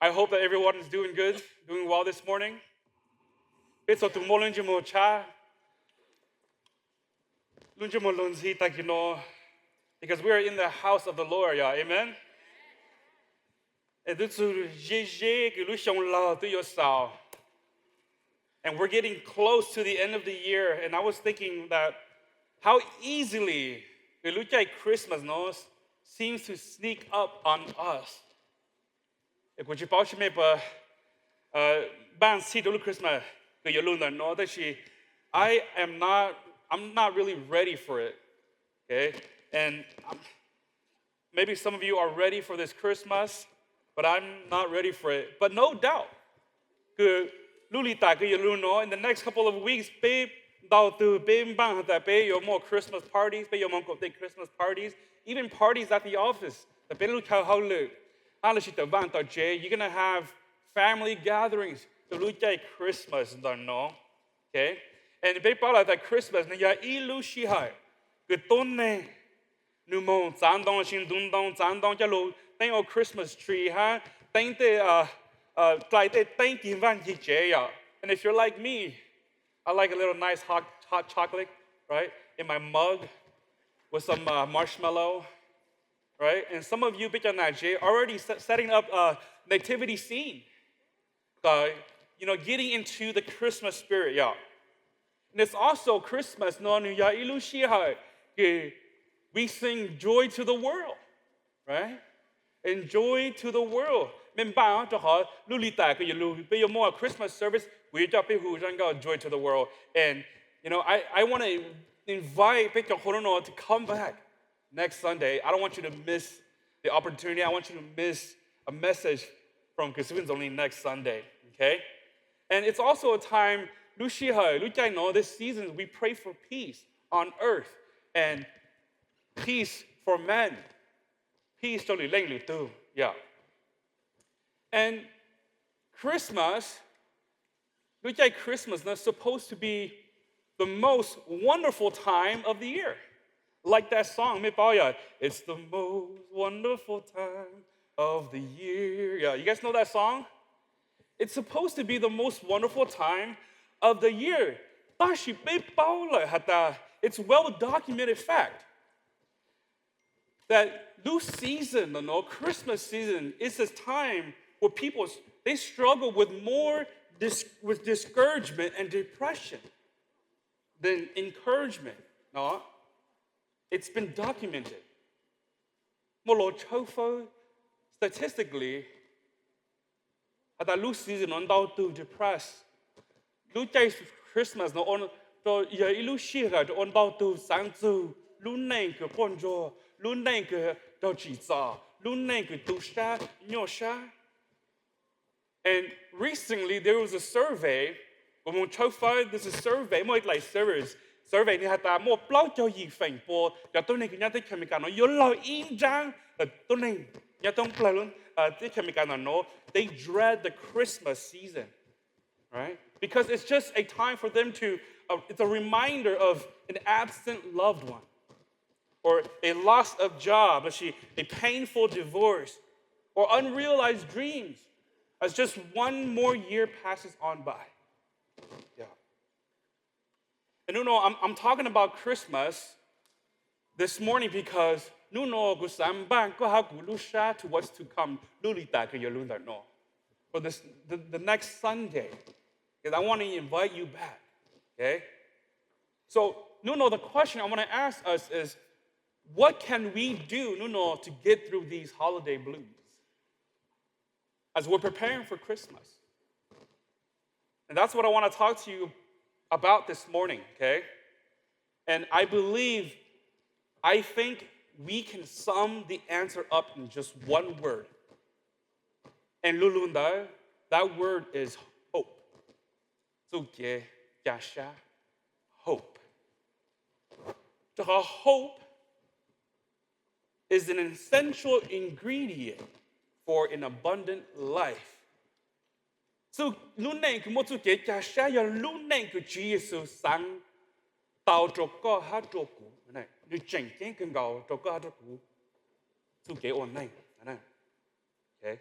I hope that everyone is doing good, doing well this morning. Peb txhua tus muaj lub ntsej muag tshab, lub ntsej muag luag ntxhi tag kis no, because we are in the house of the Lord, yeah, amen. Es twb txug ze ze kws lub xyoo laug twb yuav xaus, and we're getting close to the end of the year, and I was thinking that how easily kws lub caij Christmas no seems to sneak up on us. Kuv tsis paub seb mej puas npaj txhij rau lub Christmas kws yuav lug ntawm no, tab sis I am not, I'm not really ready for it. Okay? And um, maybe some of you are ready for this Christmas, but I'm not ready for it. But no doubt, kws lub hli tas kws yuav lug no, in the next couple of weeks, peb ntau tug peb npaj has tas peb yuav muaj Christmas parties, peb yuav moog koom tej Christmas parties, even parties at the office, tas peb lub chaw hauj lwm, hab lossis tawm vaaj tawm tsev, you're gonna have family gatherings rua lub caij Christmas ntawm no. Okay? And peb paub lawm tas Christmas nws yog ib lub sij hawm kws tuab neeg nws moog txav ntoo lossis ntu ntoo, txav ntoo coj lug teeb ua Christmas tree hab teeb tej, dlai tej teeb cig vaaj cig tsev yom. And if you're like me, I like a little nice hot, hot chocolate, right, in my mug with some uh, marshmallow, right? And some of you peb cov nam tsev already set- setting up a nativity scene, ก็ you know, getting into the Christmas spirit, y'all. And it's also Christmas no nws yog ib lub sij hawm kws we sing Joy to the World, right? And Joy to the World, mej npaj rua qhov lub hli tas kws yuav lug peb yuav muaj Christmas service, kuv yuav coj peb hu zaj nkauj Joy to the World. And you know, I, I want to invite peb cov qhua nuav to come back next Sunday. I don't want you to miss the opportunity. I want you to miss a message from Kws Xwb Ntxoov Lis next Sunday. Okay? And it's also a time, lub sij hawm, lub caij no, this season, we pray for peace on earth and peace for men. Peace rau lwm leej lwm tug. Yeah. And Christmas, lub caij Christmas no supposed to be the most wonderful time of the year. Like that song, mej paub yom, it's the most wonderful time of the year. Yeah, you guys know that song? It's supposed to be the most wonderful time of the year. Tab sis peb paub lawm has tas, it's well documented fact that lub season no, Christmas season, is a time where people, they struggle with more dis- with discouragement and depression than encouragement. No, it's been documented. Muaj lub tshawb fawb, statistically, has tas lub season no ntau tug depressed. Lub caij Christmas no yog ib lub sij hawm rua ua ntau tug xaav txug lub neej kws quaj ntsuag, lub neej kws raug tsim txom, lub neej kws tu sab nyuaj sab. And recently there was a survey, kuv moog tshawb fawb, this is survey, muaj ib daim survey, survey nwg has tas muaj plaub caug yim feem pua cov tuab neeg kws nyob teb chaws Amelikas no yuav laug ib nraab. Tuab neeg nyob thoob plawg teb chaws Amelikas no, they dread the Christmas season, right? Because it's just a time for them to, uh, it's a reminder of an absent loved one, or a loss of job, a painful divorce, or unrealized dreams, as just one more year passes on by. Yeah. And you know, I'm, I'm talking about Christmas this morning because hnub no kuv xav npaj koj hab kuv lub sab towards to come, lub hli tas kws yuav lug ntawm no, for this, the, the next Sunday, because I want to invite you back. Okay? So, hnub no, the question I want to ask us is, what can we do hnub no to get through these holiday blues as we're preparing for Christmas? And that's what I want to talk to you about this morning, okay? And I believe, I think we can sum the answer up in just one word. And lug lug ntawd, that word is hope. Txuj kev ca sab, hope. Rua qhov hope is an essential ingredient for an abundant life. Txuj, lub neej kws muaj txuj kev ca sab yog lub neej kws Tswv Yexus xaav tau rua koj hab rua kuv. Nwg tseem ceeb kawg nkaus rua koj hab rua kuv txuj kev ua neej. Okay?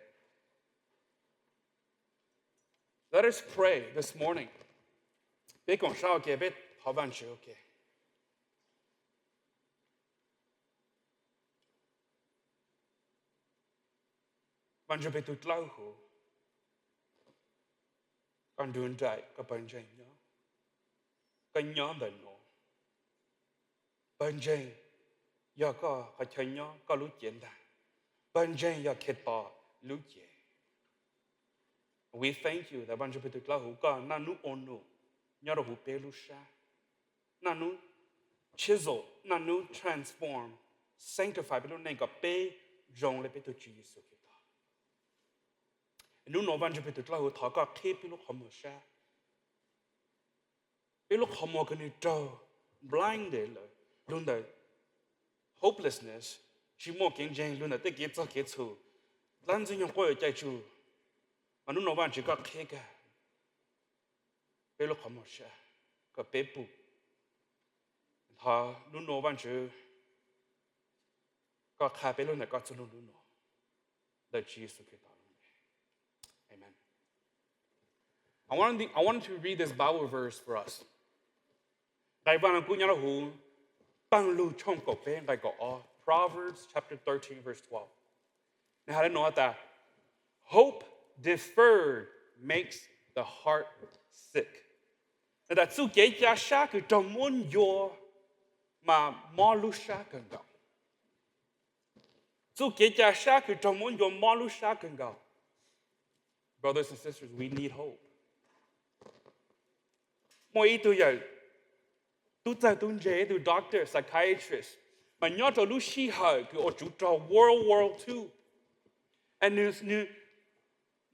Let us pray this morning. Peb koom sab ua ke, peb thov Vajtswv ua ke. Vajtswv peb tus dlawb huv, koj nrug nraim koj pawg ntseeg nyob, koj nyob ntawm nuav. Pawg ntseeg yog koj qhov chaw nyob, koj lub cev ntag. Pawg ntseeg yog Khetos lub cev. We thank you that Vajtswv peb tus dlawb huv, koj naj nub ua num nyob rau huv peb lub sab. Naj nub chisel, naj nub transform, sanctify peb lub neej kom peb zoo le peb tug Tswv Yexus Khetos. Nub nua Vajtswv peb tus dlawb huv, thov koj qhib peb lub qhov muag sab. Peb lub qhov muag kws nws raug blinded lawm lug ntawm hopelessness, tsis muaj kev ntseeg, lug ntawm tej kev txog kev txhum, dlaab ntxwg nyoog quab yuam cai tsug. Mas nub nua Vajtswv koj qhib kag peb lub qhov muag sab kom peb pum. Thov nub nua Vajtswv koj qha peb lub ntawm koj txuj lug nub nua. Ntawm Tswv Yexus Khetos lub npe. Amen. I want, I want to read this Bible verse for us. Nqai Vaaj Lug Kub nyob rau huv Paaj Lug tshooj kaum peb nqai kaum ob, Proverbs chapter thirteen, verse twelve. Nws has le nuav tas, Hope deferred makes the heart sick. Nws tas txuj kev ca sab kws raug muab ncua mas mob lub sab kawg nkaus. Txuj kev ca sab kws raug muab ncua mob lub sab kawg nkaus. Brothers and sisters, we need hope. Muaj ib tug yawm tub txawg tub ntse, ib tug doctor, psychiatrist, mas nyob rau lub sij hawm kws ua tsuv raug World War Two, nws, nws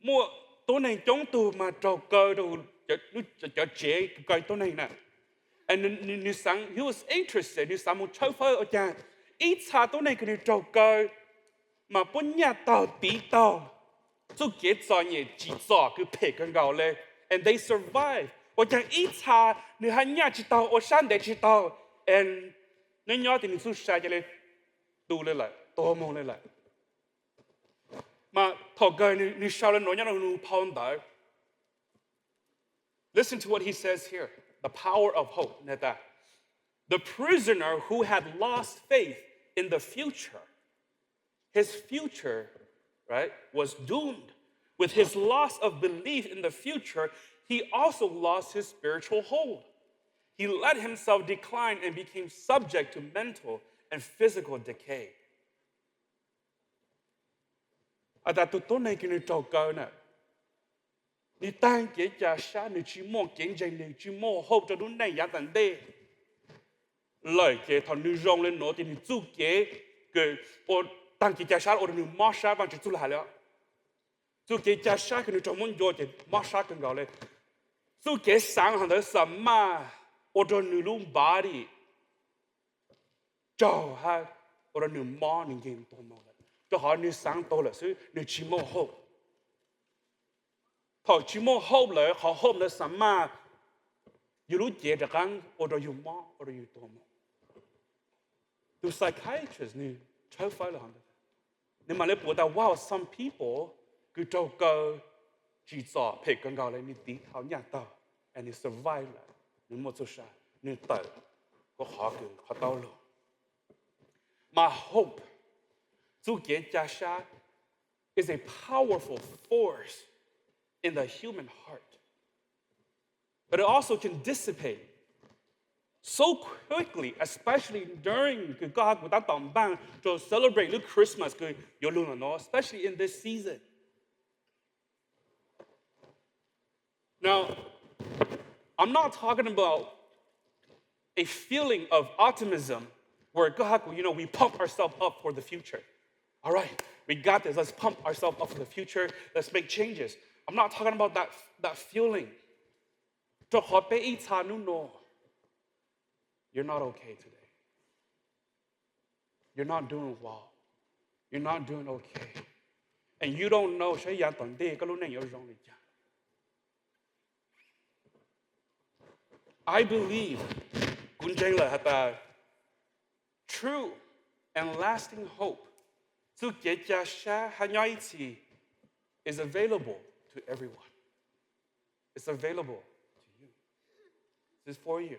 muaj tuab neeg coob tug mas raug kaw rau cov tsev kaw tuab neeg na. Nws xaav, he was interested, nws xaav mus tshawb fawb ua caag ib txha tuab neeg kws nws raug kaw mas puab nyaj taug tiv taug txuj kev txom nyem tsim txom kws phem kawg nkaus le, and they survive. Ua caag ib txha nws hab nyaj tsis taug, ua sab ntev tsis taug, and nyob nyob tes nws txuj sa ca le tu le lawm, tuag moog le lawm. Mas thaum kawg nws sau le nuav nyob rau nws phau ntawv. Listen to what he says here, the power of hope. Nws tas, the prisoner who had lost faith in the future, his future, right, was doomed. With his loss of belief in the future, he also lost his spiritual hold. He let himself decline and became subject to mental and physical decay. Tas tug tuab neeg kws nws raug kaw na, nws taag kev ca sab, nws tsis muaj kev ntseeg, nws tsis muaj hope rau lub neej yav tom ntej lawm, ces thaum nws zoo le nuav tes nws txuj kev kws ua taag kev ca sab ua rau nws mob sab, Vaajtswv txuj lug has le, txuj kev ca sab kws nws raug muab ncua ces mob sab kawg nkaus le. Txuj kev xaav hov ntawd xam maj ua rau nws lub body raug hab ua rau nws mob, nws nkeeg tuag moog lawm, rau qhov nws xaav tuag lawm xwb, nws tsis muaj hope. Thaum tsis muaj hope lawm, qhov hope ntawd xam maj yug lub cev rov qaab ua rau yug mob, ua rau yug tuag moog. Tug psychiatrist nws tshawb fawb le hov ntawd, nws mam le pum tas, wow, some people kws raug kaw tsim txom phem kawg nkaus le, nws tiv tau nyaj taug, and nws survive lawm, nws muaj txuj sa, nws tawm kuas qhov kws qhov tau lug. Mas hope, txuj kev ca sab, is a powerful force in the human heart. But it also can dissipate so quickly, especially during kws koj hab kuv tab tom npaaj rau celebrate lub Christmas kws yuav lug ntawm nuav, especially in this season. Now, I'm not talking about a feeling of optimism where koj hab kuv, you know, we pump ourselves up for the future. All right, we got this. Let's pump ourselves up for the future. Let's make changes. I'm not talking about that, that feeling. Rau qhov peb ib txha nub nua, you're not okay today. You're not doing well. You're not doing okay. And you don't know saib yav tom ntej koj lub neej yuav zoo li cas. I believe, kuv ntseeg lawm has tas, true and lasting hope, txuj kev ca sab hab nyob ib txhis, is available to everyone. It's available to you. This is for you.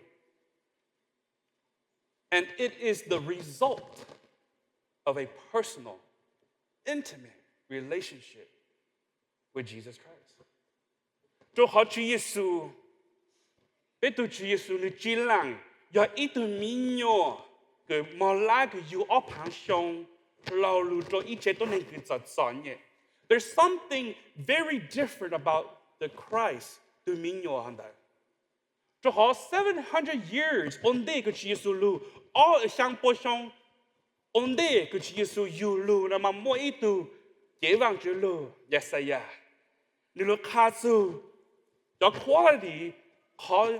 And it is the result of a personal, intimate relationship with Jesus Christ. Rau qhov Tswv Yexus, peb tus Tswv Yexus nws tsis laam yog ib tug me nyuam kws mog lab kws yug ob phaav xyoo hlo lug rau ib tsev tuab neeg kws txom txom nyem. There's something very different about the Christ, tug me nyuam hov ntawd. Rau qhov seven hundred years ua ntej kws Tswv Yexus lug, ob xyaa pua xyoo ua ntej kws Tswv Yexus yug lug no mas muaj ib tug cev Vaajtswv lug, Yaxayas, nws lug qha txug cov quality, qhov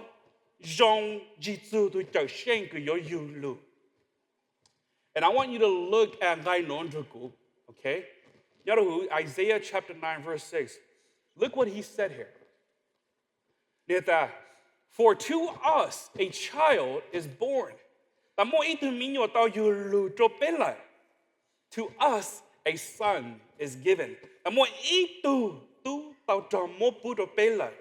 zoo ntsig txug tug Cawm Seej kws yuav yug lug. And I want you to look at nqai nuav nrug kuv, okay? Nyob rau huv Isaiah chapter nine, verse six. Look what he said here. Nws tas, For to us a child is born. Tas muaj ib tug me nyuam tau yug lug rau peb lawm. To us a son is given. Tas muaj ib tug tub tau raug muab pub rau peb lawm.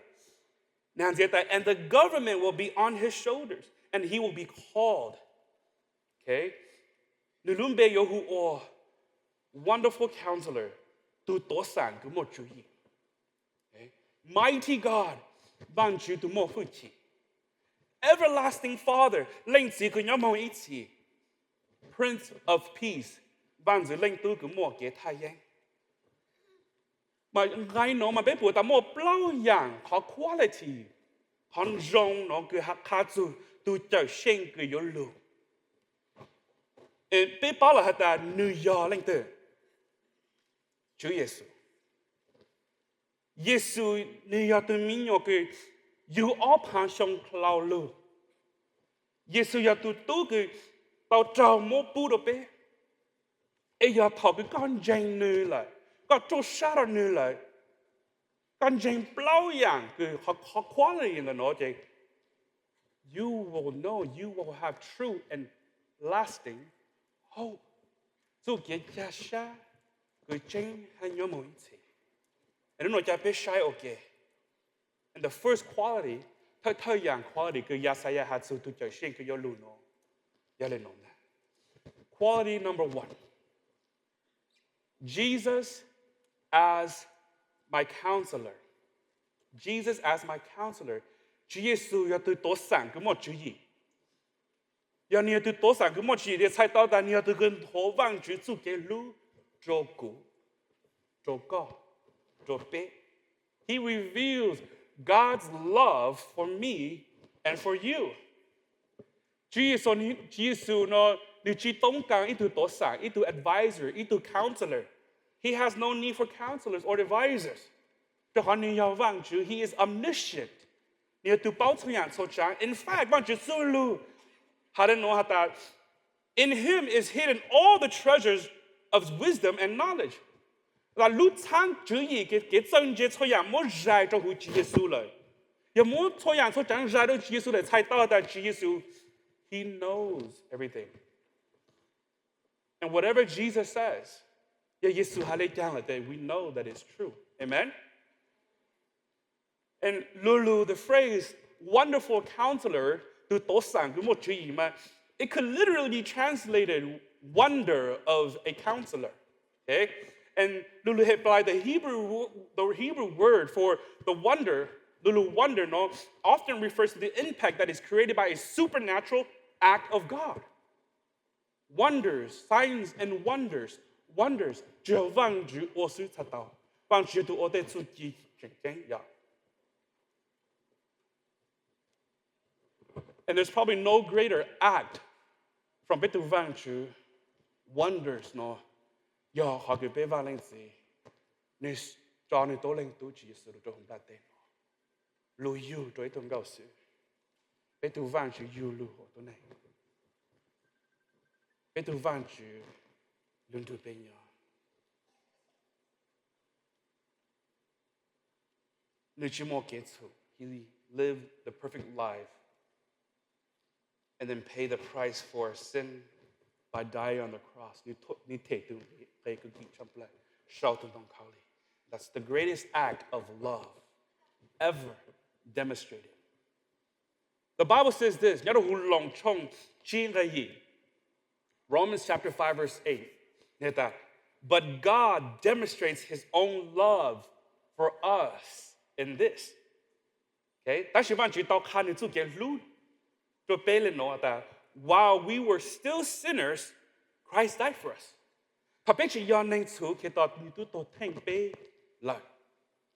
Nws ntxiv tas, And the government will be on his shoulders, and he will be called. Okay? Nws lub npe yuav hu ua Wonderful Counselor, tug tuav xaam kws muaj tswv yim. Okay? Mighty God, Vaajtswv tug muaj hwj chim. Everlasting Father, Leej Txiv kws nyob moog ib txhis. Prince of Peace, Vaaj Ntxwv Leej Tub kws muaj kev thaj yeeb. Mas nqai nuav mas peb pum tas muaj plaub yaam qhov quality, qhov zoo nuav kws qha txug tug Cawm Seej kws yuav lug. Peb paub lawm has tas nws yog leej twg? Tswv Yexus. Yexus nws yog tug me nyuam kws yug ob phaav xyoo hlo lug. Yexus yog tug tub kws tau raug muab pub rau peb. Es yog thaum kws koj ntseeg nws lawm, koj ruaj sab rau nws lawm, koj ntseeg plaub yaam kws qhov, qhov quality ntawm no ces you will know, you will have true and lasting hope. Txuj kev ca sab kws tseeb hab nyob moog ib txhis. Es nub nua ca peb saib ua ke. And the first quality, thawj thawj yaam quality kws Yaxayas has txug tug Cawm Seej kws yuav lug no, yog le no na. Quality number one. Jesus as my counselor. Jesus as my counselor. Tswv Yexus yog tug tuav xaam kws muaj tswv yim. Yog nws yog tug tuav xaam kws muaj tswv yim, txhais tau tas nws yog tug kws nthuav Vaajtswv txuj kev hlub rau kuv, rau koj, rau peb. He reveals God's love for me and for you. Tswv Yexus, Tswv Yexus no, nws tsis toob kas ib tug tuav xaam, ib tug advisor, ib tug counselor. He has no need for counselors or advisors. Rau qhov nws yog Vaajtswv, he is omniscient. Nws yog tug paub txhua yaam txhua tsaav. In fact, Vaajtswv txuj lug has le nuav has tas, In him is hidden all the treasures of wisdom and knowledge. Lub txhaab tswv yim, kev txawj ntse txhua yaam muab zais rau huv Tswv Yexus lawm. Yog muab txhua yaam txhua tsaav zais rau Tswv Yexus lawm, txhais tau tas Tswv Yexus, he knows everything. And whatever Jesus says, yog Yexus has le caag lawm tes we know that it's true. Amen. And lug lug the phrase wonderful counselor, tug tuav xaam kws muaj tswv yim mas, it could literally be translated wonder of a counselor. Okay? And lug lug he apply the Hebrew, the Hebrew word for the wonder, lug lug wonder no, often refers to the impact that is created by a supernatural act of God. Wonders, signs and wonders, wonders, tsuas yog Vaajtswv ua xwb txhais tau. Vaajtswv tug ua tej txuj ci tseem ceeb yog. And there's probably no greater act from peb tug Vaajtswv, wonders no, yog qhov kws peb Vaaj Leej Txiv, nws tso nws tuab leeg tub Tswv Yexus lug rau huv nplaj teb no, lug yug rua ib tug nkauj xwb. Peb tug Vaajtswv yug lug huv tuab neeg. Peb tug Vaajtswv lug nrug peb nyob. Nws tsis muaj kev txhum, he lived the perfect life and then pay the price for our sin by dying on the cross. Nws them tug nqe kws kim tshaj plawg sau tug ntoo khaub lig. That's the greatest act of love ever. demonstrated. The Bible says this, nyob rau Hauv Loos tshooj tsib nqe yim, Romans chapter five verse eight, nws tas, But God demonstrates his own love for us in this. Okay? Tab sis Vajtswv tau qha nws txuj kev hlub rau peb li no tas, While we were still sinners, Christ died for us. Thaum peb tseem yog neeg txhuv, Khetos nws twb tuag theej peb lawm.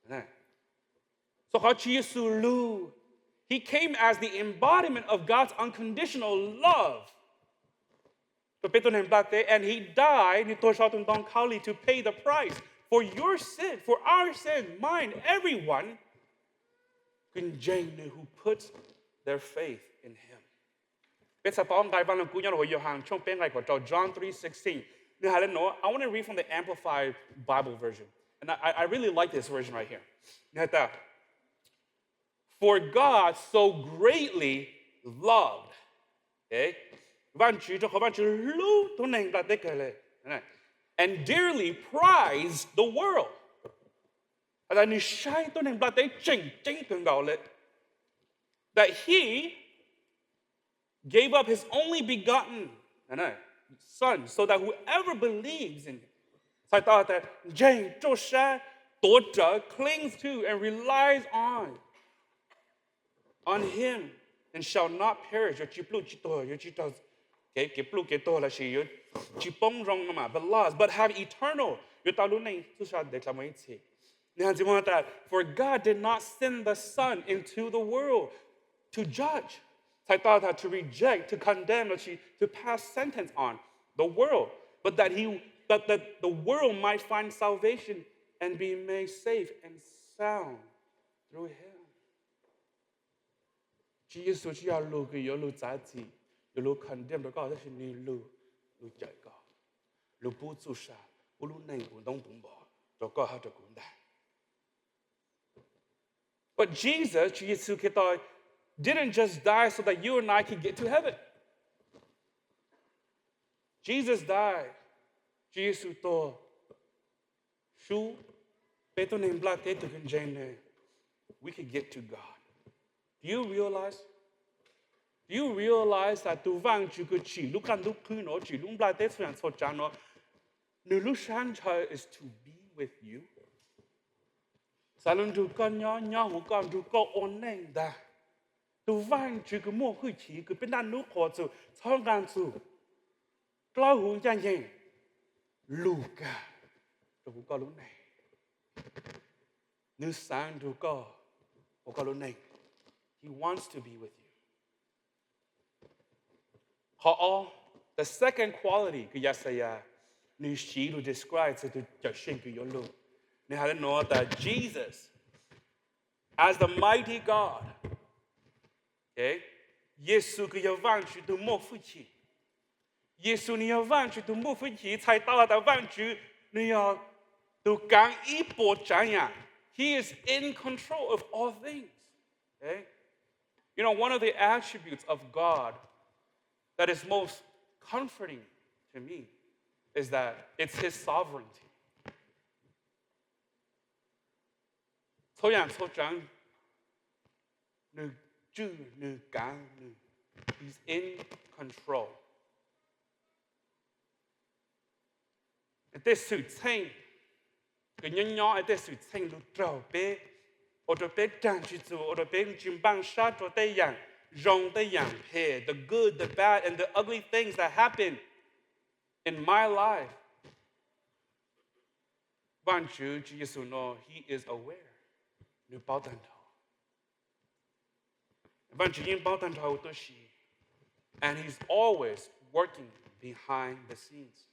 Txog qhov Tswv Yexus lug, he came as the embodiment of God's unconditional love rau peb tus neeg nplaj teb, and he died, nws tuag saum tus ntoo khaub lig to pay the price for your sin, for our sin, mine, everyone kws ntseeg nws, who puts their faith in him. Peb txhais paub nqai Vaj Leej Kub nyob rau hauv Yauhas tshooj peb nqai kaum rau, John three sixteen. Nws hais li no, I want to read from the Amplified Bible version. And I, I really like this version right here. Nws hais tas, For God so greatly loved. Okay? Vajtswv, rau qhov Vajtswv hlub tuab neeg nplaj teb kawg le, and dearly prized the world. Has tas nws saib tuab neeg nplaj teb tseem ceeb kawg nkaus le, that he gave up his only begotten Son, so that whoever believes in him, txhais tau tas ntseeg, rau sab, tuav rawv, clings to and relies on on him and shall not perish, yuav tsis pluj tsis tuag, yuav tsis raug kev, kev pluj kev tuag lossis yuav tsis poob zoo no mas, but lost, but have eternal, yuav tau lub neej txhua txhua ntej dua mus ib txhis. Nws hais ntxiv tas, For God did not send the Son into the world to judge, txhais tau tas to reject, to condemn, lossis to pass sentence on the world, but that he, but that the world might find salvation and be made safe and sound through him. Tswv Yexus tsis yog lug kws yuav lug txav txim, yuav lug condemn rau koj, tab sis nws lug, lug cawm koj, lug pub txuj sa, pub lub neej puv ntoob puv npo rau koj hab rau kuv ntag. But Jesus, Tswv Yexus Khetos, didn't just die so that you and I could get to heaven. Jesus died, Tswv Yexus tuag sub peb tuab neeg nplaj teb tug kws ntseeg nws, we could get to God. Do you realize? Do you realize that tug Vaajtswv kws tsim lub qaj ntub qhwb no, tsim lub nplaj teb txhua yaam txhua tsaav no, nwg lub sab ntshaw is to be with you? Xaav lug nrug koj nyob, nyob huv koj, nrug koj ua neej ntag. Tug Vaajtswv kws muaj hwj chim, kws peb naj nub qhuas txug txhob nqaa txug, dlawb huv ncaaj nceeg, lug kag rua huv koj lub neej. Nwg xaav nrug koj ua koj lub neej. He wants to be with you. Qhov ob, the second quality kws Yaxayas nwg siv lug describe txug tug Cawm Seej kws yuav lug, nwg has le nuav tas Jesus as the mighty God. Yexus kws yog Vaajtswv tug muaj hwj chim. Yexus nwg yog Vaajtswv tug muaj hwj chim, txhais tau has tas Vaajtswv nwg yog tug kaav ib puas tsaav yaam. He is in control of all things. Okay? You know, one of the attributes of God that is most comforting to me is that it's his sovereignty. Txhua yaam txhua tsaav nwg tswj, nwg kaav, nwg, he's in control. Tej xwm txheej kws nyob nyob, tej xwm txheej lug raug peb, ua rua peb raag tsi txug, ua rua peb tsi npaaj sab rua tej yaam zoo tej yaam phem, the good, the bad, and the ugly things that happen in my life. Vaajtswv, Tswv Yexus no, he is aware. Nwg paub taag nrho. Vaajtswv yeej paub taag nrho huv tuab si. And he's always working behind the scenes.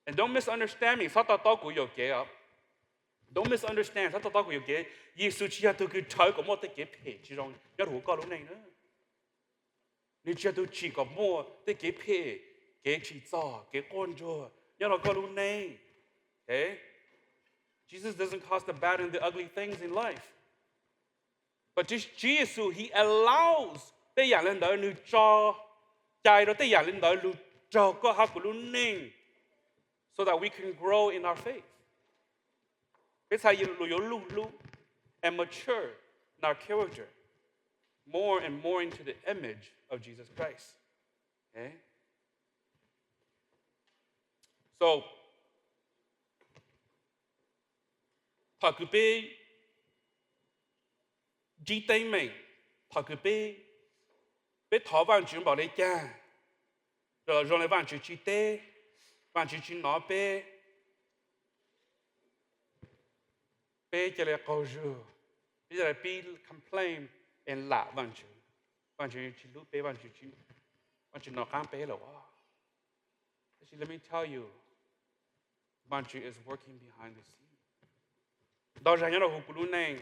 And don't misunderstand me, txhob to taub kuv yuam kev os. Don't misunderstand, txhob to taub kuv yuam kev. Yexus tsi yog tug kws rhawv kom muaj tej kev phem tsi zoo nyob rua huv koj lub neej na. Nwg tsi yog tug tsim kom muaj tej kev phem, kev tsim txom, kev quaj ntsuag nyob rua koj lub neej. Okay? Jesus doesn't cause the bad and the ugly things in life. But Tswv Yexus, he allows tej yaam le ntawd, nwg tso cai rua tej yaam le ntawd lug raug koj hab kuv lub neej, so that we can grow in our faith. Peb txhad luas yuav luj hlub and mature in our character more and more into the image of Jesus Christ. Okay? So, thaum kws peb ntsib teeb meem, thaum kws peb, peb thov Vaajtswv npaum le caag, zoo le Vaajtswv tsi teb, Vaajtswv tsi nov peb, peb ca le qaug zug, peb ca le pib complain and lam Vaajtswv. Vaajtswv tsi hlub peb, Vaajtswv, Vaajtswv nov qaab peb lawm as. Tab sis let me tell you, Vaajtswv is working behind the scene. Ntau zag nyob rau huv kuv lub neej,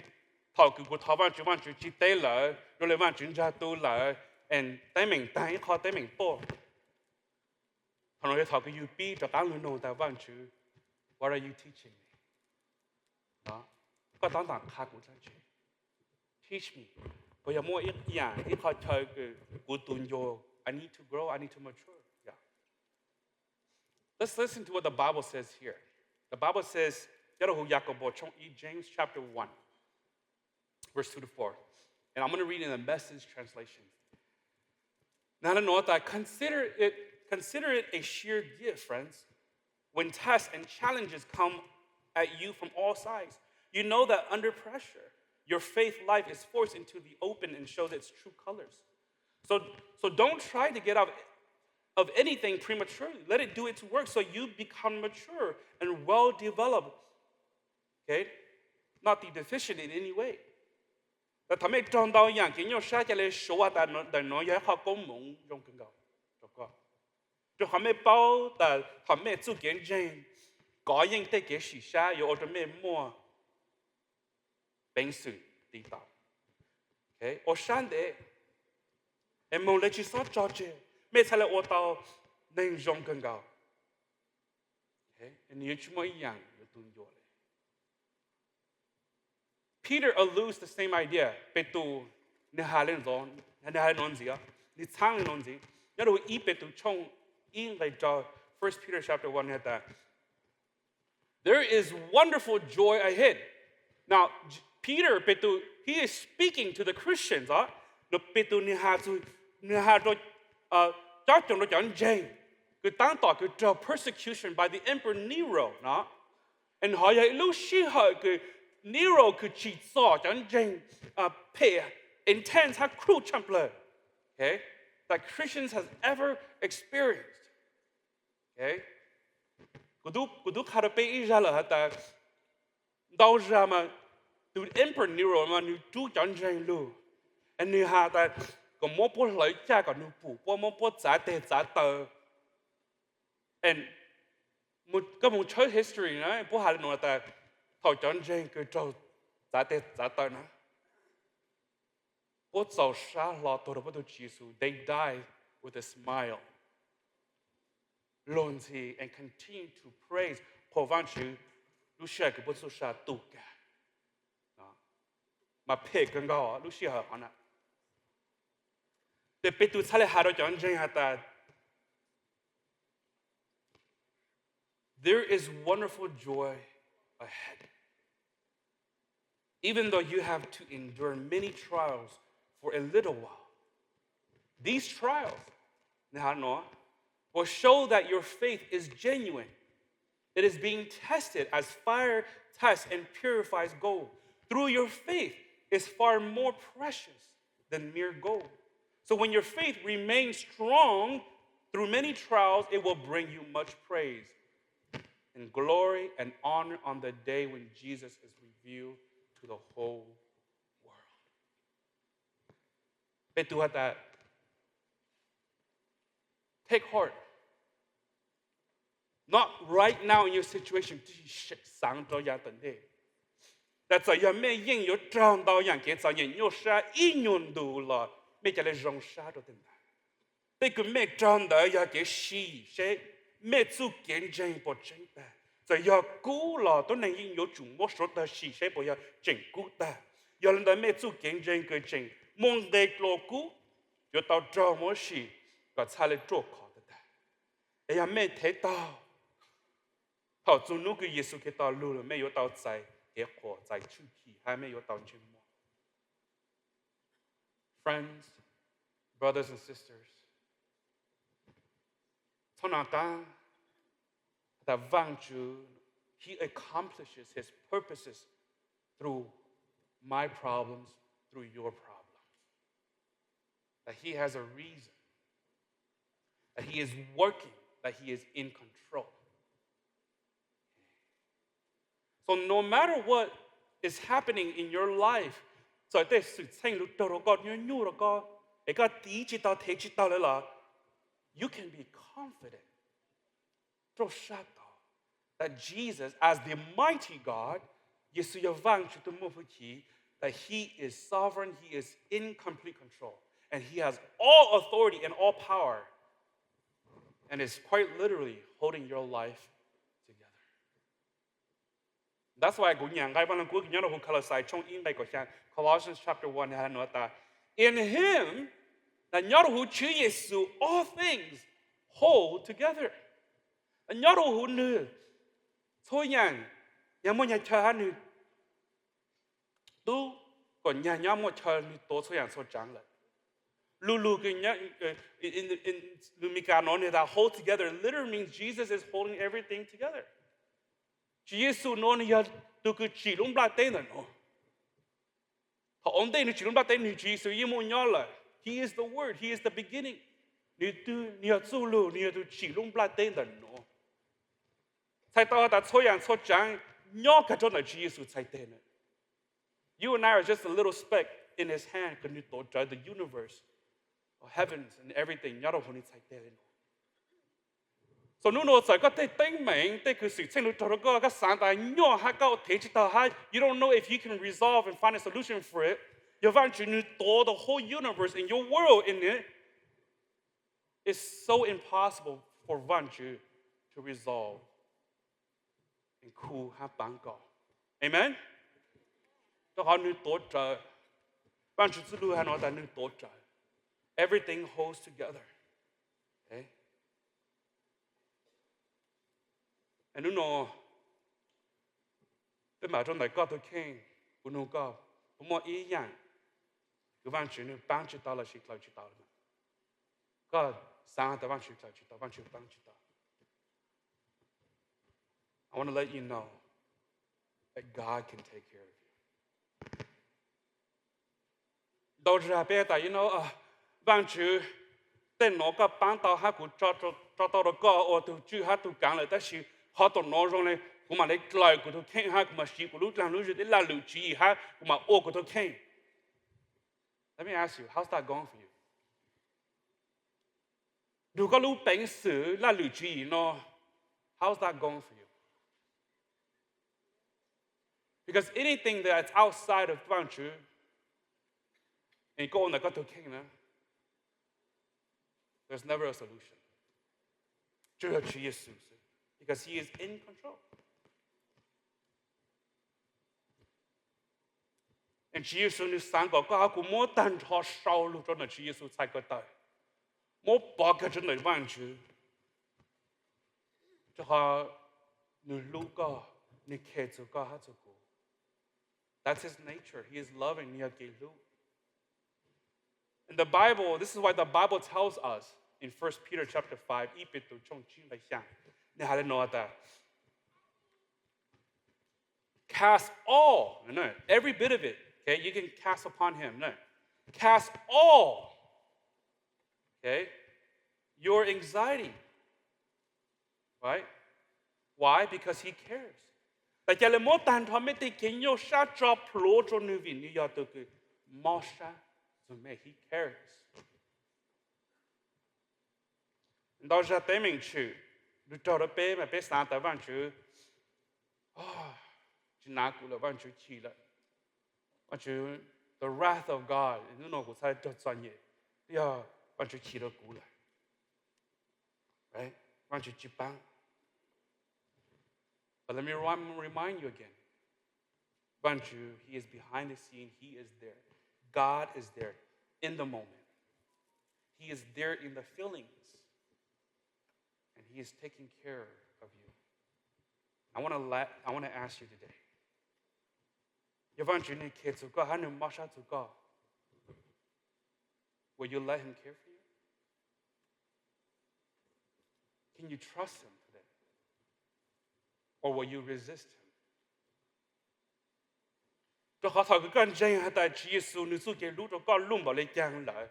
thaum kws kuv thov Vaajtswv, Vaajtswv tsi teb lawm, zoo le Vaajtswv ntsag tu lawm, and teeb meem taag ib qho teeb meem tuaj. Thaum no yog thaum kws yug pib rov qaab lug noog tas, Vaajtswv, what are you teaching me? Koj tab tom qha kuv dlaab tsi? Teach me. Puas yog muaj ib yaam, ib qho chaw kws kuv tus ncua, I need to grow, I need to mature. Yeah. Let's listen to what the Bible says here. The Bible says, nyob rau huv Yakobo tshooj ib, James chapter one, verse two to four. And I'm going to read in the Message translation. Nws hais le nuav tas, consider it, consider it a sheer gift, friends, when tests and challenges come at you from all sides. You know that under pressure, your faith life is forced into the open and shows its true colors. So, so don't try to get out of anything prematurely. Let it do its work so you become mature and well developed. Okay? Not be deficient in any way. Thaum mej raug ntau yaam kev nyuaj sab ca le suav tas ntawm nuav yog ib qho koob moov zoo kawg nkaus rau koj, rau qhov mej paub tas thaum mej txuj kev ntseeg kov yeej tej kev sim sab yuav ua rau mej muaj peev xwm tiv taus, ua sab ntev, es moog le tsi xob tso tseg, mej txhaj le ua tau neeg zoo kawg nkaus. Nws yuav tsi muaj ib yaam yuav tu ncua le. Peter alludes the same idea. Petus nws has le nuav ntxiv, nws txhaab le nuav ntxiv. Nyob rau ib Petus tshooj ib nqe rau, First Peter chapter one, nws has tas, there is wonderful joy ahead. Now, Peter, Petus, he is speaking to the Christians. Nws Petus nws has, nws has rau, cob coos rau cov ntseeg kws taab tom kws raug persecution by the emperor Nero no. And ho yog ib lub sij hawm kws Nero kws tsim txom cov ntseeg phem, intense hab cruel tshaaj plawg that Christians has ever experienced. Kuv tub qha rau peb ib zag lawm has tas, ntau zag mas tus emperor Nero mas nws rub cov ntseeg lug, nws has tas kom muab puab hlawv caj kom nws pum puab, muab puab txav teg txav taw. Koj moog tshawb history na puab has le nuav tas, thaum cov ntseeg kws raug txav teg txav taw na, puab txaus sab hlo tuag rau puab tug Tswv Yexus. They died with a smile, luag ntxhi and continue to praise, qhuas Vaajtswv lub sij hawm kws puab txuj sa tu kag. Mas phem kawg nkaus lub sij hawm hov na. Ces Petus txhaj le has rau cov ntseeg has tas, there is wonderful joy ahead. Even though you have to endure many trials for a little while, these trials will show that your faith is genuine. It is being tested as fire tests and purifies gold. Through your faith is far more precious than mere gold. So when your faith remains strong through many trials, it will bring you much praise and glory and honor on the day when Jesus is revealed to the whole world. Petus has tas, take heart. Not right now in your situation, tsi xaav rau yav tom ntej. Tas txawm yog mej yeej yuav raug ntau yaam kev txom nyem nyuaj sab ib nyuag ntus los mej ca le zoo sab rau tej ntawd. Tej kws mej raug ntawd yog kev sim seb mej txuj kev ntseeg puas tseeb tag. Txawm yog kub los tuab neeg yeej yuav tsum muab suav tawg sim seb puas yog tseem kub tag. Yog le ntawd mej txuj kev ntseeg kws tseem muaj nqe dlua kub yuav tau raug muab sim kom txhaj le ruaj khov tag tag. Es yog mej thev taug, thaum txug nub kws Yexus Khetos lug los mej yuav tau txais kev qhuas, txais tshwj chim hab mej yuav tau ntsej muag. Friends, brothers and sisters, txhob na tab tas Vaajtswv, He accomplishes His purposes through my problems, through your problems. That He has a reason. That He is working, that He is in control. So no matter what is happening in your life, txawm tej xwm txheej lug raug rau koj, nyuaj nyuaj rau koj, es koj tiv tsis tau thev tsis tau lawm los, you can be confident, rau sab tod, that Jesus, as the mighty God, Yexus yog Vaajtswv tug muaj hwj chim, that He is sovereign, He is in complete control, and He has all authority and all power, and is quite literally holding your life together. That's why kuv nyam nqai Vaaj Lug Kub nyob rau huv Koloxais tshooj ib nqai kaum xya, Colossians chapter one, nuav tas, In Him, nyob rau huv Tswv Yexus all things hold together. Nyob rau huv nwg txhua yaam, nyag muaj nyag chaw hab nwg tub, kom nyag nyob muaj chaw nwg tuav txhua yaam txhua tsaav lawm. Lu lug kws, lug Meskas nuav nwg tas hold together literally means Jesus is holding everything together. Tswv Yexus nuav nwg yog tug kws tsim lub nplaj teb ntawm nuav. Thaum ub ntej nwg tsim lub nplaj teb, nwg Tswv Yexus yeej muaj nyob lawm. He is the Word, He is the beginning. Nwg tug, nwg yog txuj lug, nwg yog tug tsim lub nplaj teb ntawm nuav. Txhais tau has tas txhua yaam txhua tsaav nyob kag rau ntawm Tswv Yexus txhais teg na. You and I are just a little speck in His hand, kws nwg tuav rawv the universe, heavens and everything nyob rau huv nwg txhais teg le nuav. So nub nuav txawm koj tej teeb meem, tej kws xwm txheej lug raug rau koj, koj xaav tas nyuaj hab koj thev tsis taug hab, you don't know if you can resolve and find a solution for it. Yog Vaajtswv nwg tuav the whole universe and your world in it, it's so impossible for Vaajtswv to resolve and khu hab paav koj. Amen. Rau qhov nwg tuav rawv, Vaajtswv txuj lug has nuav tas nwg tuav rawv. Everything holds together. Nub nuav peb mam rau ntawm koj tug kheej, kuv nug koj, puas muaj ib yaam kws Vaajtswv nwg paab tsis tau lossis dlaws tsis tau le? Koj xaav tas Vaajtswv dlaws tsis tau, Vaajtswv paab tsis tau? I want to let you know that God can take care of you. Ntau zag peb tas, you know, Vaajtswv, tej nuav koj paab tau hab kuv tso tau rau koj ua tug tswj hab tug kaav lawm, tab sis qhov tom nuav zoo le kuv mam le dlaws kuv tug kheej hab kuv mam siv kuv lub dlaag lub zug tej laj lwm tswv yim hab kuv mam ua kuv tug kheej. Let me ask you, how's that going for you? Nrug koj lub peev xwm laj lwm tswv yim no, how's that going for you? Because anything that's outside of Vaajtswv, es koj ua ntawm koj tug kheej na, there's never a solution. Tsuas yog Tswv Yexus xwb, because He is in control. Tswv Yexus nwg xaav kom koj hab kuv muab tag nrho sau lug rua ntawm Tswv Yexus txhais ko taw, muab pov kag rua ntawm Vaajtswv, rua qhov nwg hlub koj, nwg khes txug koj hab txug kuv. That's His nature. He is loving. Nwg yog kev hlub. In the Bible, this is why the Bible tells us in First Peter chapter five, ib Petus tshooj tsib nqai xyaa, nwg has le nuav tas, cast all, every bit of it, okay? You can cast upon Him, no? Cast all, okay, your anxiety, right? Why? Because He cares. Txawm ca le muab tag nrho mej tej kev nyuaj sab tso plhuav rua Nwg vim Nwg yog tug kws mob sab txug mej, He cares. Ntau zag teeb meem tshwm lug raug rua peb mas peb xaav tas Vaajtswv tsi nav kuv lawm, Vaajtswv chim lawm, Vaajtswv, the wrath of God, nub nua kuv txhaj raug txom nyem, yog Vaajtswv chim rua kuv lawm, Vaajtswv tsi paab. But let me rem-, remind you again. Vaajtswv, He is behind the scene. He is there. God is there in the moment. He is there in the feelings. And He is taking care of you. I want to let, I want to ask you today. Yog Vaajtswv nwg khes txug koj hab nwg mob sab txug koj, Will you let him care for you? Can you trust him today? Or will you resist him? Rau qhov thaum kws koj ntseeg has tas Tswv Yexus nws txuj kev hlub rau koj loj npaum le caag lawm,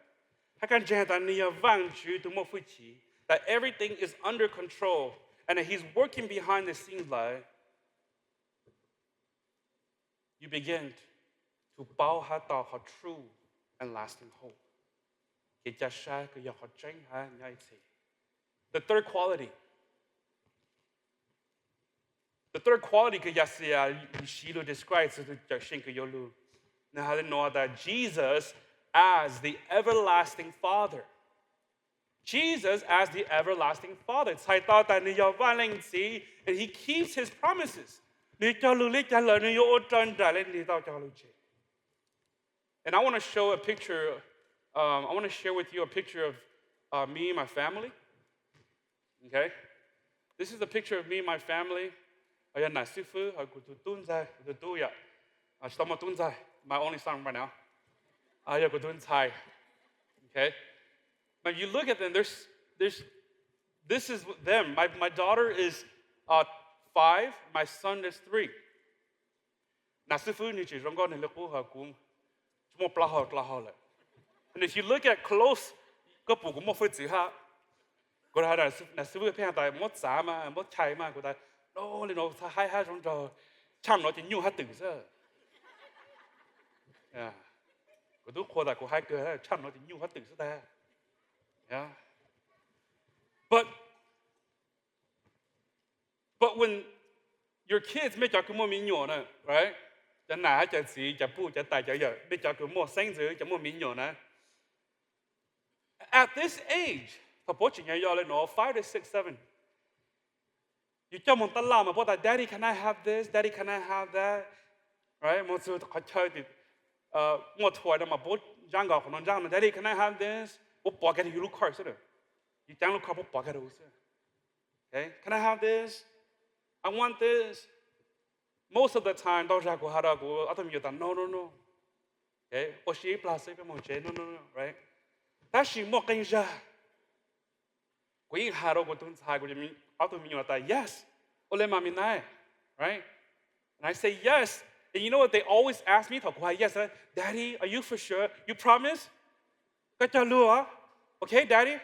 hab koj ntseeg has tas nws yog Vaajtswv tug muaj hwj chim, that everything is under control and that he's working behind the scenes lawm, you begin to paub hab tau qhov true and lasting hope. Kev ca sab kws yog qhov tseeb hab nyob ib txhis. The third quality. The third quality kws Yexus siv lug describe txug tug Cawmseej kws yuav lug, nws has le nuav tas Jesus as the everlasting Father. Jesus as the everlasting Father, txhais tau tas nws yog Vaaj Leej Txiv and he keeps his promises. Nws cog lug le caag lawm nws yuav ua raws nraim le nws tau cog lug tseg. And I want to show a picture. Um, I want to share with you a picture of uh, me and my family. Okay, this is a picture of me and my family. Yog nam xib fwb hab kuv tug tub ntxawg, kuv tug tub yom, tsis tau muaj tub ntxawg, my only son right now. Yog kuv tug ntxhais. Okay, but you look at them. There's, there's, this is them. My my daughter is uh, five. My son is three. Nam xib fwb nws tseem zoo nkauj, nws le qub hab kuv tsis muaj plaub hau dlhau hau lawm. And if you look at close, koj pum kuv muaj hwj txwv hab. Kuv, nam xib fwb pheej has tas muab txav mas, muab chais mas, kuv tas, no, le no txhaj haib hab zoo nraug, tshaj no ces nyuj hab twm xwb. Kuv tub qhuas tas kuv haib kawg, tshaj no ces nyuj hab twm xwb tag. But But when your kids, mej cov kws muaj me nyuam na, right? Cov nam hab cov txiv, cov puj cov tais cov yawm, mej cov kws muaj xeeb ntxwv cov muaj me nyuam na, at this age, thaum puab tseem yog le nuav five to six, seven, yus coj moog taj laj mas puab tas, Daddy, can I have this? Daddy, can I have that? Right? Moog txug qhov chaw muaj toy no mas puab ntsaab nkaus qhov no ntsaab no, Daddy, can I have this? Puab pov kiag yus lub cart xwb, yus caab lub cart puab pov kiag rau xwb. Okay, can I have this? I want this. Most of the time, ntau zag kuv has rau kuv ob tug me nyuam tas, no, no, no. Okay, ua si ib plag xwb peb moog tsev, no, no, no, right? Tab sis muaj qee zag kuv yeej has rau kuv tug ntxhais, kuv ob tug me nyuam tas, yes, ua le mas me nyuam, right? And I say yes. And you know what they always ask me thaum kuv has yes, Daddy, are you for sure? You promise? Koj cog lug? Okay, Daddy.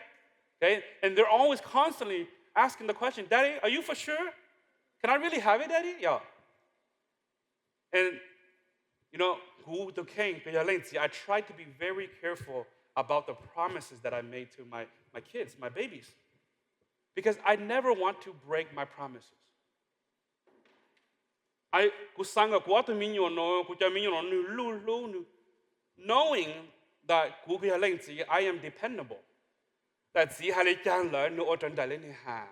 Okay, and they're always constantly asking the question, Daddy, are you for sure? Can I really have it, Daddy? Yeah. And you know, kuv tug kheej kws yog leej txiv, I try to be very careful about the promises that I made to my, my kids, my babies. Because I never want to break my promises. Kuv xaav kom kuv ob tug me nyuam no, kuv cov me nyuam no nwg luj hlub, nwg knowing that kuv kws yog leej txiv, I am dependable. Txiv has le caag lawm nwg ua raws nraim le nwg has.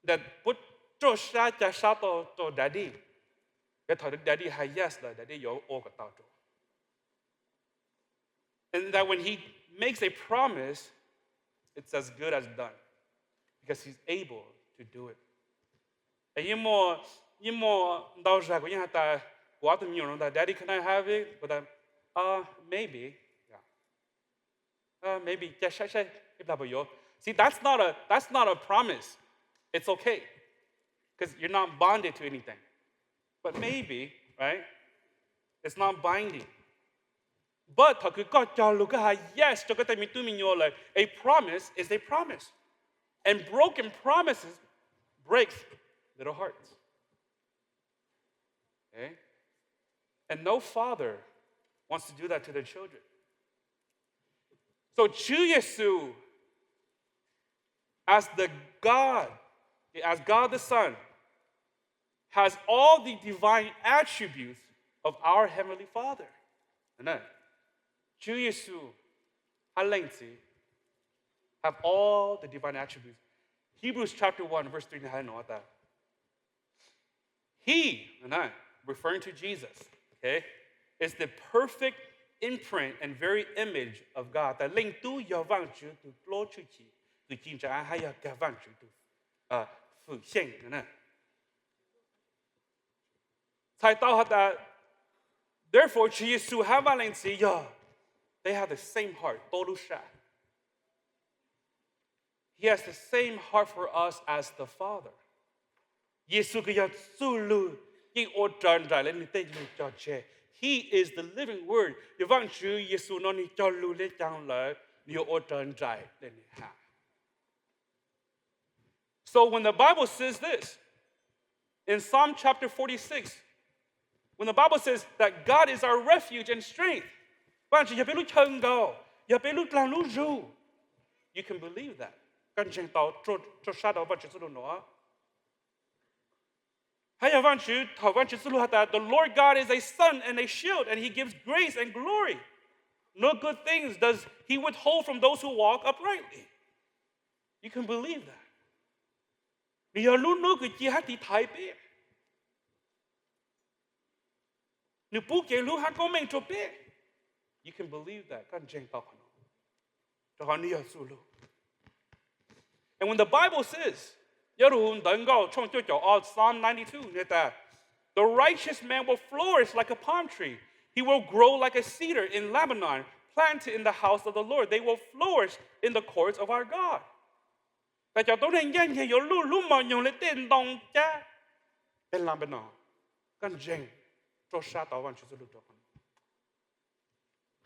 Puab ruaj sab ca sab tau rau Daddy, yog thaum Daddy has yes lawm Daddy yuav ua kom tau rau. And that when he makes a promise, it's as good as done, because he's able to do it. Yeej muaj ntau zag kuv yeej has tas, kuv ob tug me nyuam no tas, Daddy, can I have it? Kuv tas, maybe, maybe, ca saib saib ib plag puas yuav. See, that's not a, that's not a promise. It's okay, because you're not bonded to anything. But maybe, right? It's not binding. But thaum kws koj cog lug koj has yes rau koj tej me tub me nyuam lawm, a promise is a promise. And broken promises breaks little hearts. Okay? And no father wants to do that to their children. So Tswv Yexus, as the God, as God the Son, has all the divine attributes of our Heavenly Father. Tswv Yexus hab Leej Txiv have all the divine attributes. Hebrews chapter one, verse three has no tas, He, referring to Jesus, okay, is the perfect imprint and very image of God. Tas Leej Tub yog Vaajtswv tug dluab tshwj chim, tug ci ntsa hab yog kag Vaajtswv tug fwm xyeej. Txhais tau has tas, therefore Tswv Yexus hab Vaaj Leej Txiv yog They have the same heart, tau lub sab. He has the same heart for us as the Father. Yexus kws yog txuj lug yeej ua raws nraim le nwg tej lug cog tseg. He is the living word. Yog Vaajtswv Yexus no nwg cog lug le caag lawm, nwg yuav ua raws nraim le nwg has. So when the Bible says this, in Psalm chapter forty-six, when the Bible says that God is our refuge and strength, Vaajtswv yog peb lub chaw nkaus, yog peb lub dlaag lub zug, you can believe that. Koj ntseeg tau, rua sab tau Vaajtswv txuj lug nuav. Hab yog Vaajtswv, thaum Vaajtswv txuj lug has tas, the Lord God is a sun and a shield, and he gives grace and glory. No good things does he withhold from those who walk uprightly. You can believe that. Nwg yog lub nub kws ci hab tiv thaiv peb. Nwg pub kev hlub hab koob meej rua peb. You can believe that. Koj ntseeg tau qhov no, rua qhov nwg yog txuj lug. And when the Bible says, nyob rua huv Ntawv Nkauj tshooj cuaj caum ob, Psalm ninety-two, nwg tas, the righteous man will flourish like a palm tree. He will grow like a cedar in Lebanon, planted in the house of the Lord. They will flourish in the courts of our God. Tas cov tuab neeg ncaaj nceeg yuav luj lub mos nyoog le tej ntoo cab peg Lebanon. Koj ntseeg, rua sab tau Vaajtswv txuj lug rua qhov no.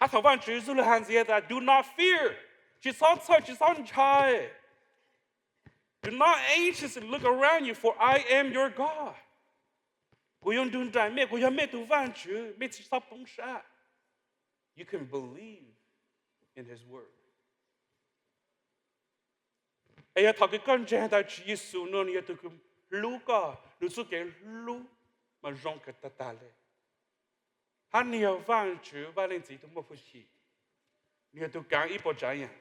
Hab thaum Vaajtswv txuj lug has ntxiv tas, do not fear, tsi txhob txhawj, tsi txhob ntshai. Do not anxious and look around you, for I am your God. Kuv yuav nrug nraim mej, kuv yog mej tug Vaajtswv, mej tsi txhob poob sab. You can believe in his word. Es yog thaum kws koj ntseeg tas Tswv Yexus no nwg yog tug kws hlub koj, nwg txuj kev hlub mas zoo kawg tag tag le. Hab nwg yog Vaajtswv Vaaj Leej Txiv tug muaj hwj chim, nwg yog tug kaav ib puas tsaav yaam,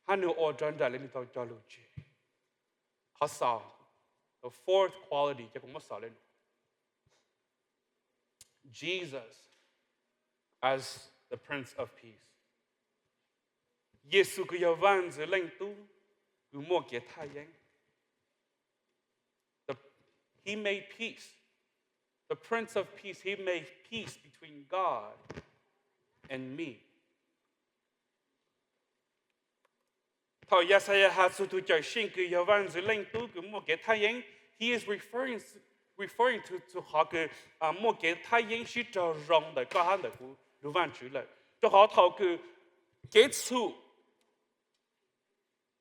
hab nwg ua raws nraim le nwg tau cog lug tseg. Qhov xaus, the fourth quality, ces kuv muab xaus le nuav. Jesus as the Prince of Peace. Yexus kws yog Vaaj Ntxwv Leej Tub kws muaj kev thaj yeeb. The, he made peace. The Prince of Peace, he made peace between God and me. Thaum Yaxayas has txug tug Cawm Seej kws yog Vaaj Ntxwv Leej Tub kws muaj kev thaj yeeb, he is referring, referring to, to qhov kws, ah, muaj kev thaj yeeb sib raug zoo ntawm koj hab ntawm kuv lug Vaajtswv lawm. Rua qhov thaum kws kev txhum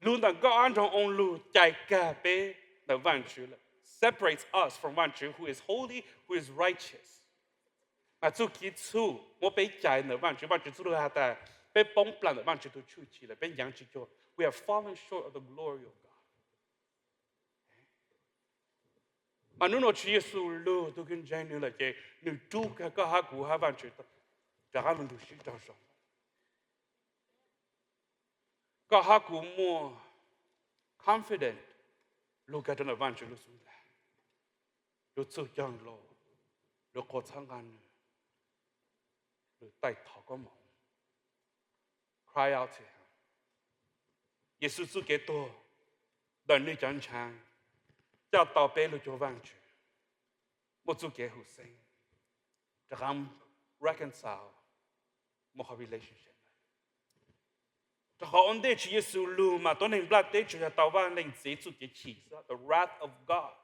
lug ntawm nkauj ab nroog oo lug cais kag peb ntawm Vaajtswv lawm, separates us from Vaajtswv who is holy, who is righteous. Mas txuj kev txhum muab peb cais ntawm Vaajtswv, Vaajtswv txuj lug has tas peb poob plam ntawm Vaajtswv tug tshwj chim lawm, peb nyaav tsi cuag, we have fallen short of the glory of God. Mas nub nua Tswv Yexus lug tug kws ntseeg nwg lawm ces nwg rub kag koj hab kuv hab Vaajtswv rov qab lug sib raug zoo. Koj hab kuv muaj confident lug kag rua ntawm Vaajtswv lub xub ntiag, lug txug caag los, lug qhuas txhawb nqaa nwg, lug taij thov koob moov, cry out to him. Yexus txuj kev tuag ntawm nwg cov ntshaav coj tau peb lug cuag Vaajtswv muaj txuj kev hwm xeeb, rov qab reconcile, muaj qhov relationship. Rua qhov ua ntej Tswv Yexus lug mas tuab neeg nplaj teb tsuas yog tau Vaaj Leej Txiv txuj kev chim xwb, the wrath of God.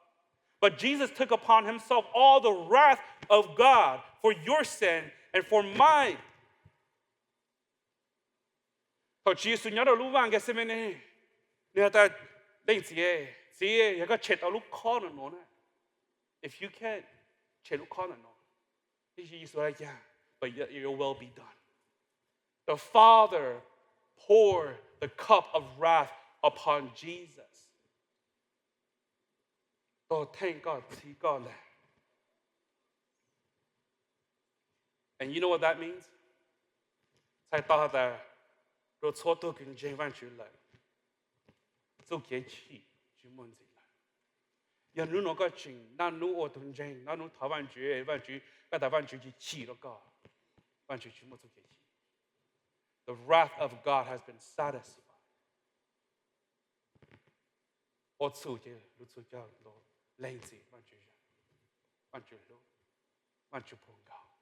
But Jesus took upon himself all the wrath of God for your sin and for mine. Thaum Tswv Yexus nyob rua lub vaaj Gethsemane, nwg has tas, Leej Txiv, Txiv, yog koj tshem tau lub khob no nuav na, if you can, tshem lub khob no nuav. Tab sis Yexus has tas, but your, your will be done. The Father poured the cup of wrath upon Jesus. Tuag theej koj txhib koj ntag. And you know what that means? Txhais tau has tas, rua txhua tug kws ntseeg Vaajtswv lawm, txuj kev chim tsi muaj ntxiv lawm. Yog nub nua koj tseem naj nub ua tug ntseeg, naj nub thov Vaajtswv, Vaajtswv, koj tas Vaajtswv tsi chim rua koj, Vaajtswv tsi muaj txuj kev chim. The wrath of God has been satisfied. Ua txhum ces lug txug caag los lees txim Vaajtswv, Vaajtswv hlub, Vaajtswv puag nkaus.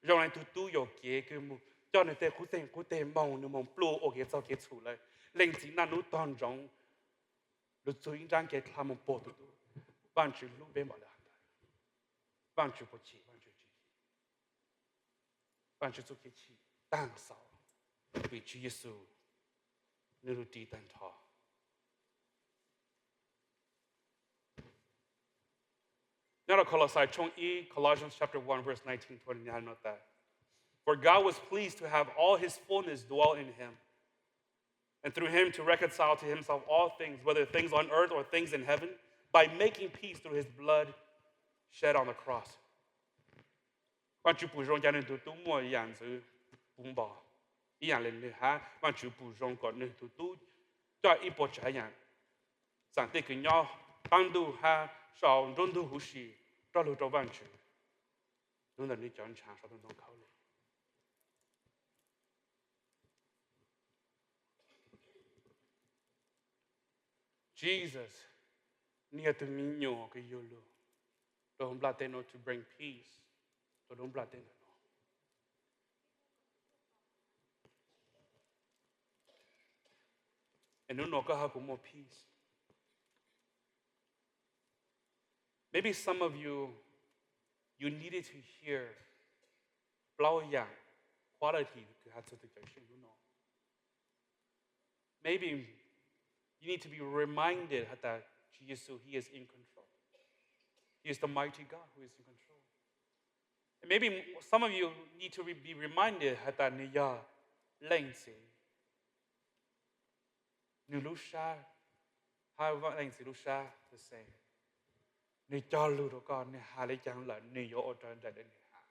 Zoo le tug tub yuam kev kws moog coj nws tej qub teg qub teg moog, nws moog pluj ua kev txaug kev txhum lawm. Leej Txiv Naj Nub tog ntsoov, lug txug ib nraab kev dlha moog puag tus tub. Vaajtswv hlub peb npaum le haav. Vaajtswv puas chim? Vaajtswv tsis chim. Vaajtswv txuj kev chim taag xaus vim Tswv Yexus nwg lug ris taag nrho. Nyob rau Kolosai tshooj ib, Colossians chapter one, verse nineteen, twenty, no tas, For God was pleased to have all his fullness dwell in him, and through him to reconcile to himself all things, whether things on earth or things in heaven, by making peace through his blood shed on the cross. Vaajtswv pum zoo ca nwg tug tub muaj yaam ntxwv puv npo, ib yaam le nwg hab Vaajtswv pum zoo kom nwg tug tub coj ib puas tsav yaam, xaam tej kws nyob qaab ntuj hab sau nruab ntug huv si, rov lug rau Vaajtswv, lug ntawm nwg cov ntshav sau tau ntoo khaub lig. Jesus, nwg yog tug miv nyuas kws yug lug rua huv nplaj teb nuav to bring peace rua huv nplaj teb nuav. Es nub nua koj hab kuv muaj peace. Maybe some of you, you needed to hear plaub yaam quality kws has txug tug Cawm Seej nub nua. Maybe you need to be reminded has tas Tswv Yexus, he is in control. He is the mighty God who is in control. And maybe some of you need to re- be reminded has tas nwg yog Leej Txiv. Nwg lub sab hab Leej Txiv lub sab the same. Nwg cog lug rua koj, nwg has le caag lawm nwg yuav ua raws nraim le nwg has.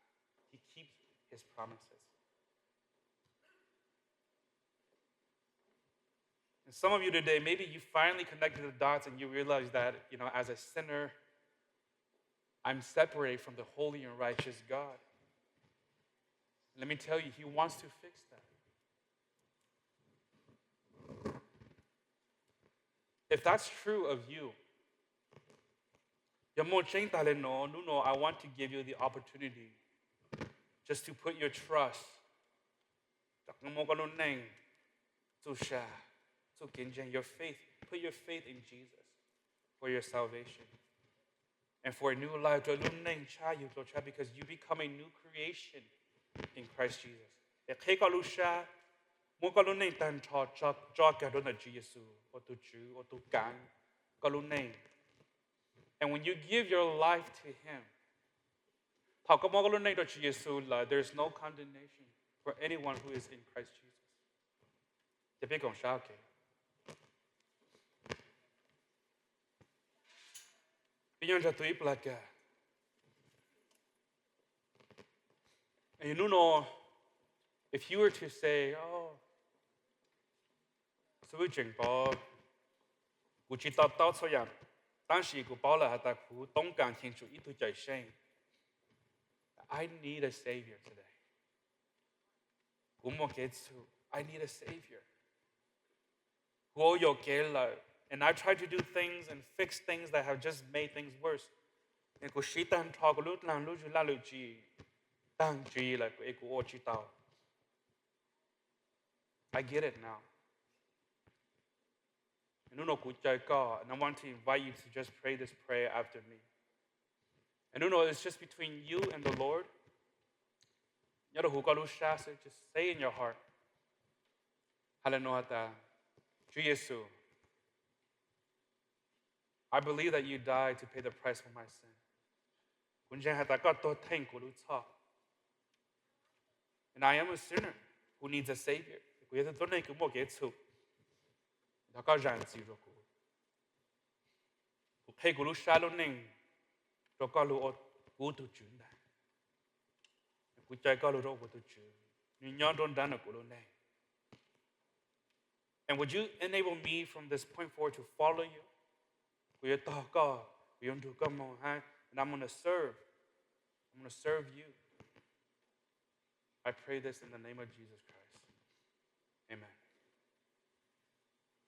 He keeps his promises. And some of you today, maybe you finally connected the dots and you realize that, you know, as a sinner, I'm separated from the holy and righteous God. Let me tell you, he wants to fix that. If that's true of you, yog muaj tseeb taag le nuav, nub nua I want to give you the opportunity just to put your trust, rov qab muab koj lub neej txuj sa, txuj kev ntseeg, your faith, put your faith in Jesus for your salvation and for a new life, rua lub neej tshab yug dlua tshab, because you become a new creation in Christ Jesus. Es qheb koj lub sab, muab koj lub neej taag nrho tso kag rua ntawm Tswv Yexus ua tug Tswv, ua tug kaav koj lub neej. And when you give your life to him, thaum koj muab koj lub neej rua Tswv Yexus lawm, there is no condemnation for anyone who is in Christ Jesus. Ces peb koom sab kev. Peb nyob nrug tug ib plag kag. Nub nua, if you were to say, oh, xib hwb tseem paub, kuv tsis to taub txhua yaam, tab sis kuv paub lawm has tas kuv toob kaam cheem tsum ib tug Cawm Seej. I need a Savior today. Kuv muaj kev txhum. I need a Savior. Kuv ua yuam kev lawm, and I try to do things and fix things that have just made things worse. Es kuv siv taag nrho kuv lub dlaag lub zug laj lwm tsi taag tsi lawm es kuv ua tsis tau. I get it now. Nub nua kuv caw koj, and I want to invite you to just pray this prayer after me. And nub nua it's just between you and the Lord. Nyob rau huv koj lub sab xwb, just say in your heart. Has le nuav has tas, Tswv Yexus, I believe that you died to pay the price for my sin. Kuv ntseeg has tas koj tuag theej kuv lub txhoj. And I am a sinner who needs a Savior. Kuv yog tug tuab neeg kws muaj kev txhum. Thov koj zam txim rua kuv. Kuv qheb kuv lub sab lub neej rua koj lug ua kuv tug Tswv ntag. Kuv caw koj lug rua kuv tug Tswv, nws nyob nruab nrab ntawm kuv lub neej. And would you enable me from this point forward to follow you? Kuv yuav tog koj, kuv yuav nrug koj moog hab, and I'm gonna serve, I'm gonna serve you. I pray this in the name of Jesus Christ. Amen.